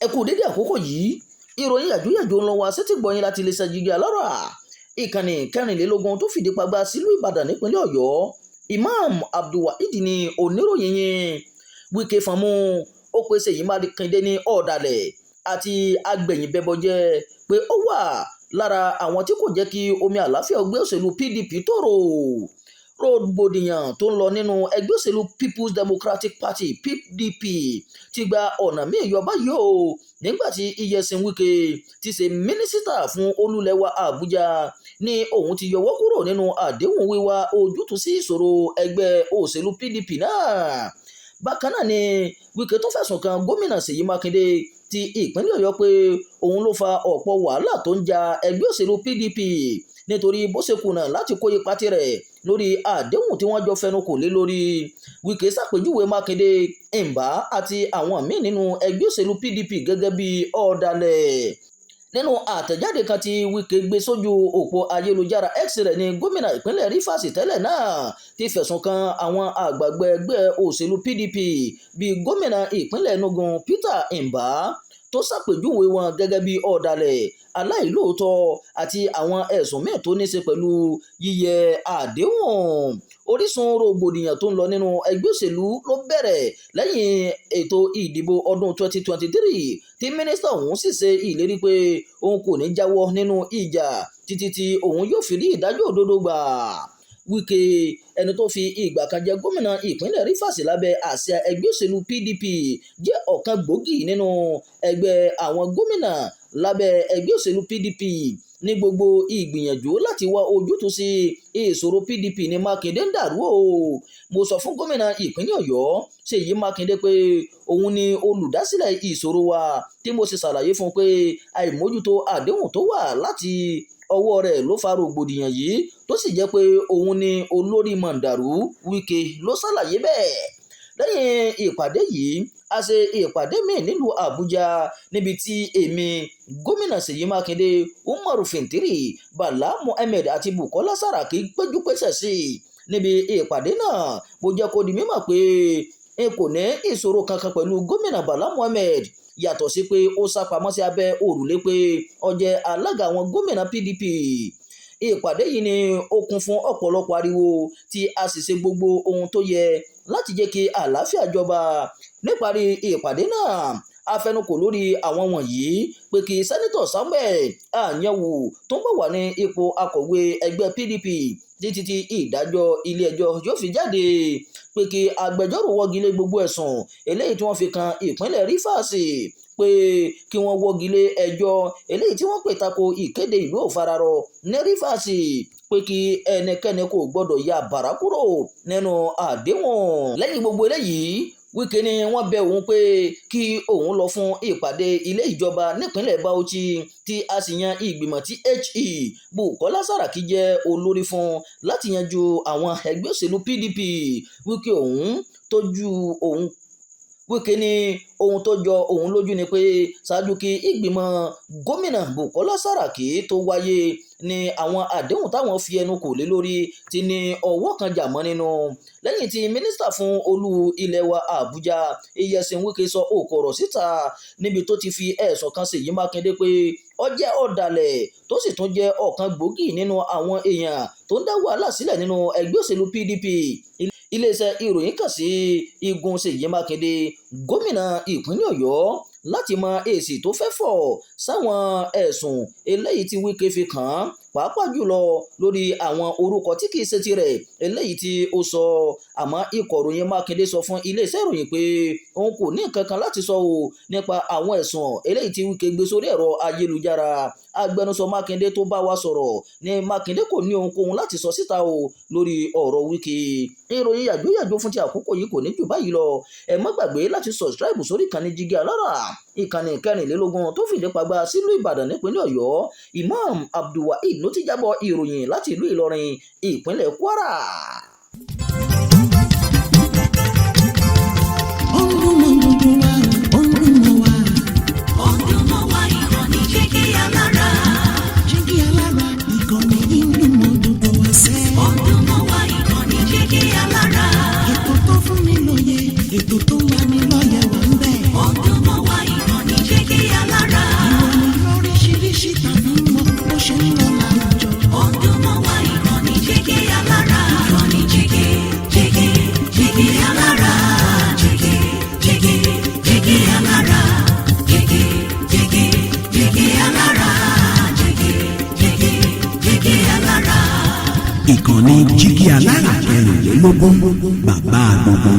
Ẹ kú dédé àkókò yìí. Ìròyìn yàjóyàjó ń lọ wá sétí gbọ̀nyìn láti iléeṣẹ́ Jígí Alárà, ìkànnì 24 tó fìdí pagbá sílùú Ìbàdàn nípínlẹ̀ Ọ̀yọ́. Imam Abdulwaheed ní oníròyìn yín. Wike fọ́nmú ó pe Ṣèyí Mákindé ní ọ̀dàlẹ̀ àti agbẹ̀yìnbẹbọjẹ́, pé ó wà lára àwọn tí kò jẹ́ kí omi àlàáfíà ẹgbẹ́ òṣèlú PDP tòrò. Rògbòdìyàn tó ń lọ nínú ẹgbẹ́ òṣèlú People's Democratic Party, PDP, ti gba ọ̀nà míì yọ báyìí o, nígbà tí Nyesom Wike ti ṣe mínísítà fún olú-ilẹ̀ wa Àbújá ní òun ti yọwọ́ kúrò nínú àdéhùn wíwá ojútùú sí ìṣòro ẹgbẹ́ òṣèlú PDP náà. Bákan náà ni Wike tó fẹ̀sùn kan gómìnà Ṣèyí Mákindé ti ìpínlẹ̀ Ọ̀yọ́ pé òun ló fa ọ̀pọ̀ wàhálà tó ń ja ẹgbẹ́ òṣèlú PDP, nítorí bó ṣe kùnà láti kó ipa tirẹ̀ lórí àdéhùn tí wọ́n jọ fẹnu kò lé lórí. Wike ṣàpèjúwe Mákindé, Mbá àti àwọn míín nínú ẹgbẹ́ òṣèlú PDP gẹ́gẹ́ bí ọ̀dàlẹ̀. Nínú àtẹ̀jáde kan tí Wike gbé sójú òpó ayélujára X rẹ̀ ní gómìnà ìpínlẹ̀ Rivers tẹ́lẹ̀ náà ti fẹ̀sùn kan àwọn àgbààgbà ẹgbẹ́ òṣèlú PDP bíi gómìnà ìpínlẹ̀ Enugu Peter Mbah, tó ṣàpèjúwe wọn gẹ́gẹ́ bí ọ̀dàlẹ̀, aláìlóòótọ́ àti àwọn ẹ̀sùn míì tó ní ṣe pẹ̀lú yíyẹ àdéhùn. Orísun rògbòdìyàn tó ń lọ nínú ẹgbẹ́ òṣèlú ló bẹ̀rẹ̀ lẹ́yìn ètò ìdìbò ọdún 2023, tí mínísítà ọ̀hún sì ṣe ìlérí pé òun kò ní jáwọ́ nínú ìjà títí tí òun yóò fi rí ìdájọ́ òdodo gbà. Wike, ẹni tó fi ìgbà kan jẹ́ gómìnà ìpínlẹ̀ Rivers lábẹ́ àsíá ẹgbẹ́ òṣèlú PDP, jẹ́ ọ̀kan gbòógì nínú ẹgbẹ́ àwọn gómìnà lábẹ́ ẹgbẹ́ òṣèlú PDP. Ní gbogbo ìgbìyànjú láti wá ojútùú sí ìṣòro PDP ní Mákindé ń dàrú o. Mo sọ fún gómìnà ìpínlẹ̀ Ọ̀yọ́ Ṣèyí Mákindé pé òun ni olùdásílẹ̀ ìṣòro wa, tí mo sì ṣàlàyé fún un pé àìmójútó àdéhùn tó wà láti ọwọ́ rẹ̀ ló fa rògbòdìyàn yìí, tó sì jẹ́ pé òun ni olórí mọ̀ǹdàrú. Wike ló ṣàlàyé bẹ́ẹ̀. Lẹ́yìn ìpàdé yìí, a ṣe ìpàdé míì nílùú Àbújá, níbi tí èmi, gómìnà Ṣèyí Mákindé, Umaru Fintiri, Bala Mohammed àti Bukola Saraki péjú pésẹ̀ sí. Níbi ìpàdé náà, mo jẹ́ kó di mímọ̀ pé n kò ní ìṣòro kankan pẹ̀lú gómìnà Bala Mohammed, yàtọ̀ sí pé ó sá pamọ́ sí abẹ́ òrùlé pé ó jẹ́ alága àwọn gómìnà PDP. Ìpàdé yìí ni ó kún fún ọ̀pọ̀lọpọ̀ ariwo, tí a sì ṣe gbogbo ohun tó yẹ láti jẹ́ kí àlàáfíà jọba. Níparí ìpàdé náà, a fẹnukò lórí àwọn wọ̀nyí: pé kí Sẹ́nitọ̀ Samuel Anyanwu tó ń bọ̀ wà ní ipò akọ̀wé ẹgbẹ́ PDP títí tí ìdájọ́ ilé-ẹjọ́ yóò fi jáde, pé kí agbẹjọ́rò wọ́gi lé gbogbo ẹ̀sùn eléyìí tí wọ́n fi kan ìpínlẹ̀ Rivers, pé kí wọ́n wọ́gi lé ẹjọ́ eléyìí tí wọ́n pè tako ìkéde ìlú òfararọ ní Rivers, pé kí ẹnikẹ́ni kò gbọ́dọ̀ ya bàrà kúrò nínú àdéhùn. Lẹ́yìn gbogbo eléyìí, Wike ní wọ́n bẹ òun pé kí òun lọ fún ìpàdé ilé ìjọba nípínlẹ̀ Bauchi, tí a sì yan ìgbìmọ̀ tí H.E. Bukola Saraki jẹ́ olórí fún láti yanjú àwọn ẹgbẹ́ òṣèlú PDP. Wike òun tójú òun Wike ní ohun tó jọ òun lójú ni pé ṣáájú kí ìgbìmọ̀ gómìnà Bukola Saraki tó wáyé ní àwọn àdéhùn táwọn fi ẹnu kò lé lórí ti ní ọwọ́ kan jà mọ́ nínú. Lẹ́yìn tí mínísítà fún olú ilẹ̀ wa Àbújá Nyesom Wike sọ òkò ọ̀rọ̀ síta níbi tó ti fi ẹ̀sùn kan Ṣèyí Mákindé pé ó jẹ́ ọ̀dàlẹ̀, tó sì tún jẹ́ ọ̀kan gbòógì nínú àwọn èèyàn tó ń dá wàhálà sílẹ̀ nínú ẹgbẹ́ òṣèlú PDP, iléeṣẹ́ ìròyìn kàn sí igun Ṣèyí Mákindé, gómìnà ìpínlẹ̀ Ọ̀yọ́, láti mọ èsì tó fẹ́ fọ̀ sáwọn ẹ̀sùn eléyìí tí Wike fi kàn án, pàápàá jùlọ lórí àwọn orúkọ tí kìí ṣe tirẹ̀ eléyìí tí ó sọ. Àmọ́ ikọ̀ ìròyìn Mákindé sọ fún iléeṣẹ́ ìròyìn pé òun kò ní nǹkan kan láti sọ o nípa àwọn ẹ̀sùn eléyìí tí Wike gbé sórí ẹ̀rọ ayélujára. Agbẹnusọ Mákindé tó bá wa sọ̀rọ̀ ní Mákindé kò ní ohunkóhun láti sọ síta o lórí ọ̀rọ̀ Wike. Ìròyìn yàjóyàjó fún ti àkókò yìí kò ní jù báyìí lọ. Ẹ má gbàgbé láti subscribe sórí ìkànnì Jígí Alárà, ìkànnì 24 tó fìdí pagbá sílùú Ìbàdàn nípínlẹ̀ Ọ̀yọ́. Imam Abdulwaheed ló ti jábọ̀ ìròyìn láti ìlú Ìlọrin, ìpínlẹ̀ Kwara. Ó ń dún mọ́ gbogbo wa, ó ń dún mọ́ wa. Ó ń dún mọ́ wa, ìkànnì Jígí Alára. Jígí Alára, ìkànnì yìí ń dún mọ́ gbogbo wa sẹ́. Ó ń dún mọ́ wa, ìkànnì Jígí Alára. Ètò tó fún ni lóye, ètò tó ń lani lọ́yẹ̀ wà ń bẹ̀. Ó ń dún mọ́ wa, ìkànnì Jígí Ìkànnì Jígí Alára 24, bàbá gbogbo.